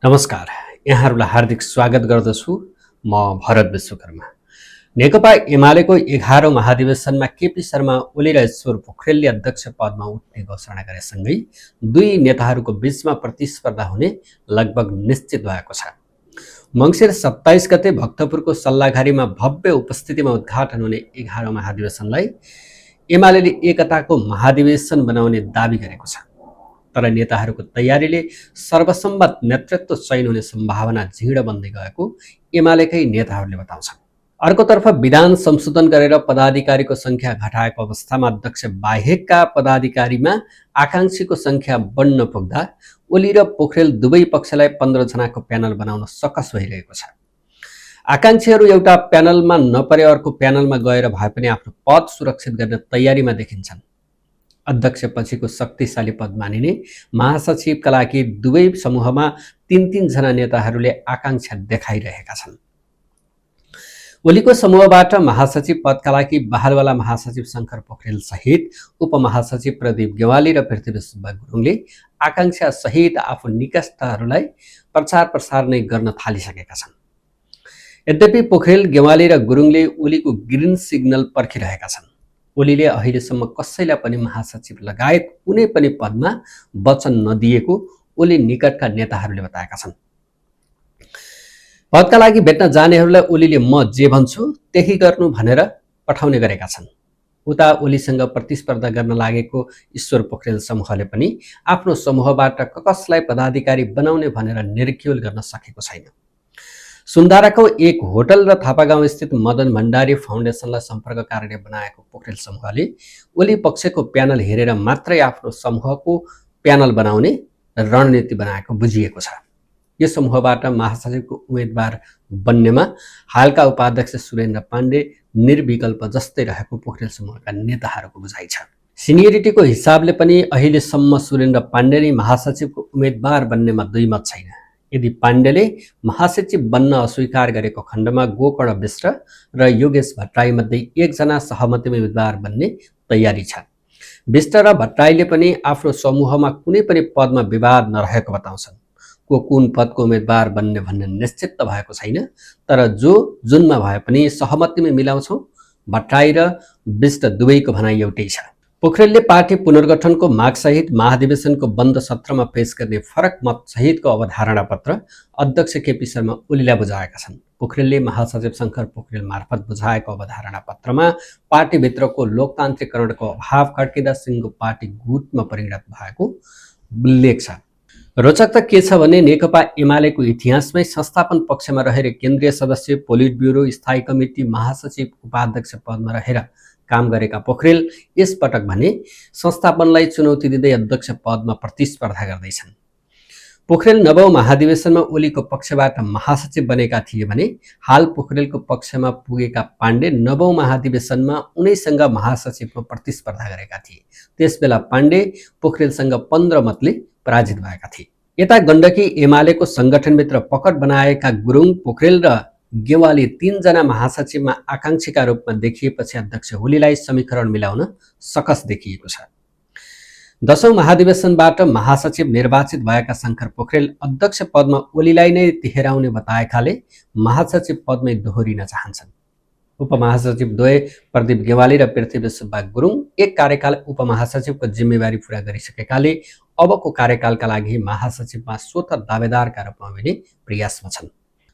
नमस्कार, यहाँहरूलाई हार्दिक स्वागत गर्दछु। म भरत विश्वकर्मा। नेकपा एमालेको 11औं महाधिवेशनमा केपी शर्मा ओली र ईश्वर पोखरेलले अध्यक्ष पदमा उठ्ने घोषणा गरेसँगै दुई नेताहरूको बीचमा प्रतिस्पर्धा हुने लगभग निश्चित भएको छ। मङ्सिर 27 गते भक्तपुरको सल्लाघारीमा भव्य उपस्थितिमा उद्घाटन हुने 11औं महाधिवेशनलाई एमालेले एकताको महाधिवेशन बनाउने दाबी गरेको छ। तर नेताहरूको तयारीले सर्वसम्मत नेतृत्व चयन हुने सम्भावना झिँडो बन्दै गएको एमालेकै नेताहरूले बताउँछन्। अर्कोतर्फ विधान संशोधन गरेर पदाधिकारीको संख्या घटाएको अवस्थामा अध्यक्ष बाहेकका पदाधिकारीमा आकांक्षीको संख्या बढ्न पुग्दा ओली र पोखरेल दुवै पक्षलाई 15 जनाको प्यानल बनाउन सकस भइरहेको छ। आकांक्षीहरू एउटा प्यानलमा नपरे अर्को प्यानलमा गएर भए पनि आफ्नो पद सुरक्षित गर्ने तयारीमा देखिन्छन्। अध्यक्षपछिको शक्तिशाली पद मानिने महासचिवका लागि दुवै समूहमा 3-3 जना नेताहरूले आकांक्षा देखाइरहेका छन्। ओलीको समूहबाट महासचिव पदका लागि बहालवाला महासचिव शङ्कर पोखरेल सहित उपमहासचिव प्रदीप गेवाली र पृथ्वी सुब्बा गुरुङले आकांक्षा सहित आफू निकटस्थहरूलाई प्रचार प्रसार नै गर्न थालिसकेका छन्। यद्यपि पोखरेल गेवाली र गुरुङले ओलीको ग्रिन सिग्नल पर्खिरहेका छन्। ओलीले अहिलेसम्म कसैलाई पनि महासचिव लगायत कुनै पनि पदमा वचन नदिएको ओली निकटका नेताहरूले बताएका छन्। पदका लागि भेट्न जानेहरूलाई ओलीले म जे भन्छु त्यही गर्नु भनेर पठाउने गरेका छन्। उता ओलीसँग प्रतिस्पर्धा गर्न लागेको ईश्वर पोखरेल समूहले पनि आफ्नो समूहबाट कसलाई पदाधिकारी बनाउने भनेर निर्क्युल गर्न सकेको छैन। सुन्दाराको एक होटल र थापागाउँ स्थित मदन भण्डारी फाउन्डेसनलाई सम्पर्क कार्य बनाएको पोखरेल समूहले ओली पक्षको प्यानल हेरेर मात्रै आफ्नो समूहको प्यानल बनाउने रणनीति बनाएको बुझिएको छ। यो समूहबाट महासचिवको उम्मेदवार बन्नेमा हालका उपाध्यक्ष सुरेन्द्र पाण्डे निर्विकल्प जस्तै रहेको पोखरेल समूहका नेताहरूको बुझाइ छ। सिनियरिटीको हिसाबले पनि अहिलेसम्म सुरेन्द्र पाण्डे नै महासचिवको उम्मेदवार बन्नेमा दुई मत छैन। यदि पाण्डेले महासचिव बन्न अस्वीकार गरेको खण्डमा गोकर्ण विष्ट र योगेश भट्टराई मध्ये एकजना सहमतिमा उम्मेदवार बन्ने तयारी छ। विष्ट र भट्टराईले पनि आफ्नो समूहमा कुनै पनि पदमा विवाद नरहेको बताउँछन्। को कुन पदको उम्मेदवार बन्ने भन्ने निश्चित त भएको छैन, तर जुनमा भए पनि सहमतिमा मिलाउँछौँ। भट्टराई र विष्ट दुवैको भनाइ एउटै छ। पोखरेलले पार्टी पुनर्गठनको मागसहित महाधिवेशनको बन्द सत्रमा पेश गर्ने फरक मत सहितको अवधारणा पत्र अध्यक्ष केपी शर्मा ओलीलाई बुझाएका छन्। पोखरेलले महासचिव शङ्कर पोखरेल मार्फत बुझाएको अवधारणा पत्रमा पार्टीभित्रको लोकतान्त्रिकरणको अभाव खड्किँदा सिङ्गो पार्टी गुटमा परिणत भएको उल्लेख छ। रोचक त के छ भने नेकपा एमालेको इतिहासमै संस्थापन पक्षमा रहेर केन्द्रीय सदस्य, पोलिट ब्युरो, स्थायी कमिटी, महासचिव, उपाध्यक्ष पदमा रहेर काम गरेका पोखरेल यसपटक भने संस्थापनलाई चुनौती दिँदै अध्यक्ष पदमा प्रतिस्पर्धा गर्दैछन्। पोखरेल 9औं महाधिवेशनमा ओलीको पक्षबाट महासचिव बनेका थिए भने हाल पोखरेलको पक्षमा पुगेका पाण्डे 9औं महाधिवेशनमा उनैसँग महासचिवमा प्रतिस्पर्धा गरेका थिए। त्यसबेला पाण्डे पोखरेलसँग 15 मतले पराजित भएका थिए। यता गण्डकी एमालेको संगठनभित्र पकड बनाएका गुरुङ, पोखरेल र गेवाली 3 जना महासचिवमा आकांक्षीका रूपमा देखिएपछि अध्यक्ष ओलीलाई समीकरण मिलाउन सकस देखिएको छ। 10औं महाधिवेशनबाट महासचिव निर्वाचित भएका शङ्कर पोखरेल अध्यक्ष पदमा ओलीलाई नै तिहेराउने बताएकाले महासचिव पदमै दोहोरिन चाहन्छन्। उपमहासचिव द्वय प्रदीप गेवाली र पृथ्वी सुब्बा गुरुङ एक कार्यकाल उपमहासचिवको जिम्मेवारी पूरा गरिसकेकाले अबको कार्यकालका लागि महासचिवमा स्वतः दावेदारका रूपमा उभिने प्रयासमा छन्।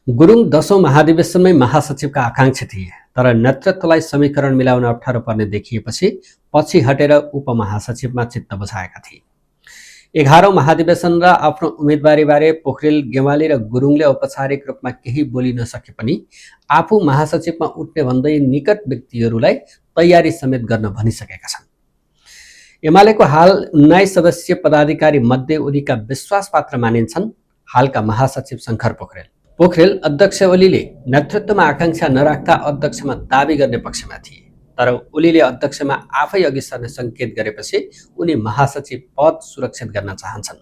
गुरुङ 10औं महाधिवेशनमै महासचिवका आकांक्षी थिए, तर नेतृत्वलाई समीकरण मिलाउन अप्ठ्यारो पर्ने देखिएपछि पछि हटेर उपमहासचिवमा चित्त बुझाएका थिए। 11औं महाधिवेशन र आफ्नो उम्मेदवारीबारे पोखरेल, गेवाली र गुरुङले औपचारिक रूपमा केही बोलि नसके पनि आफू महासचिवमा उठ्ने भन्दै निकट व्यक्तिहरूलाई तयारी समेत गर्न भनिसकेका छन्। एमालेको हाल 19 सदस्यीय पदाधिकारी मध्ये ओलीका विश्वासपात्र मानिन्छन् हालका महासचिव शङ्कर पोखरेल। पोखरेल अध्यक्ष ओलीले नेतृत्वमा आकांक्षा नराख्दा अध्यक्षमा दाबी गर्ने पक्षमा थिए, तर ओलीले अध्यक्षमा आफै अघि सर्ने सङ्केत गरेपछि उनी महासचिव पद सुरक्षित गर्न चाहन्छन्।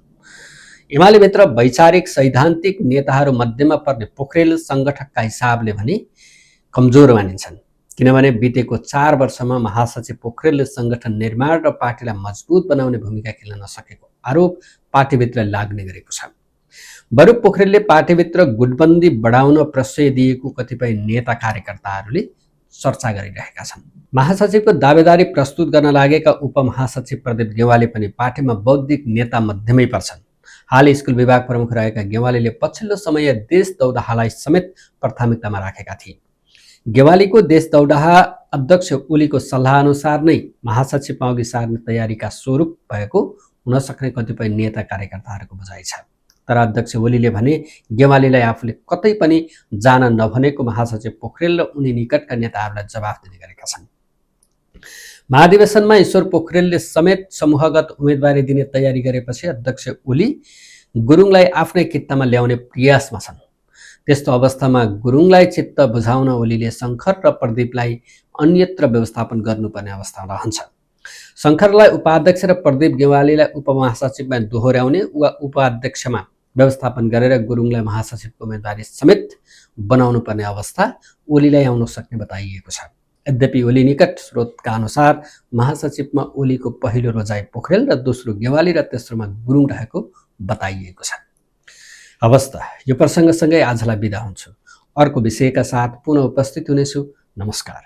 एमालेभित्र वैचारिक सैद्धान्तिक नेताहरू मध्येमा पर्ने पोखरेल संगठकका हिसाबले भने कमजोर मानिन्छन्, किनभने बितेको 4 वर्षमा महासचिव पोखरेलले संगठन निर्माण र पार्टीलाई मजबुत बनाउने भूमिका खेल्न नसकेको आरोप पार्टीभित्र लाग्ने गरेको छ। बरु पोखरेलले पार्टीभित्र गुटबन्दी बढाउन प्रश्रय दिएको कतिपय नेता कार्यकर्ताहरूले चर्चा गरिरहेका छन्। महासचिवको दावेदारी प्रस्तुत गर्न लागेका उपमहासचिव प्रदीप गेवाली पनि पार्टीमा बौद्धिक नेता मध्यमै पर्छन्। हाल स्कुल विभाग प्रमुख रहेका गेवालीले पछिल्लो समय देश दौडाहालाई समेत प्राथमिकतामा राखेका थिए। गेवालीको देश दौडाहा अध्यक्ष ओलीको सल्लाह अनुसार नै महासचिवमा अघि सार्ने तयारीका स्वरूप भएको हुन सक्ने कतिपय नेता कार्यकर्ताहरूको बुझाइ छ। तर अध्यक्ष ओलीले भने गेवालीलाई आफूले कतै पनि जान नभनेको महासचिव पोखरेल र उनी निकटका नेताहरूलाई जवाफ दिने गरेका छन्। महाधिवेशनमा ईश्वर पोखरेलले समेत समूहगत उम्मेदवारी दिने तयारी गरेपछि अध्यक्ष ओली गुरुङलाई आफ्नै कित्तामा ल्याउने प्रयासमा छन्। त्यस्तो अवस्थामा गुरुङलाई चित्त बुझाउन ओलीले शङ्कर र प्रदीपलाई अन्यत्र व्यवस्थापन गर्नुपर्ने अवस्था रहन्छ। शङ्करलाई उपाध्यक्ष र प्रदीप गेवालीलाई उपमहासचिवमा दोहोर्याउने वा उपाध्यक्षमा व्यवस्थापन गरेर गुरुङलाई महासचिवको उम्मेदवारी समेत बनाउनु पर्ने अवस्था ओलीलाई आउन सक्ने बताइएको छ। यद्यपि ओली निकट स्रोतका अनुसार महासचिवमा ओलीको पहिलो रोजाइ पोखरेल र दोस्रो गेवाली र तेस्रोमा गुरुङ रहेको बताइएको छ। हवस् त यो प्रसङ्गसँगै आजलाई बिदा हुन्छु। अर्को विषयका साथ पुनः उपस्थित हुनेछु। नमस्कार।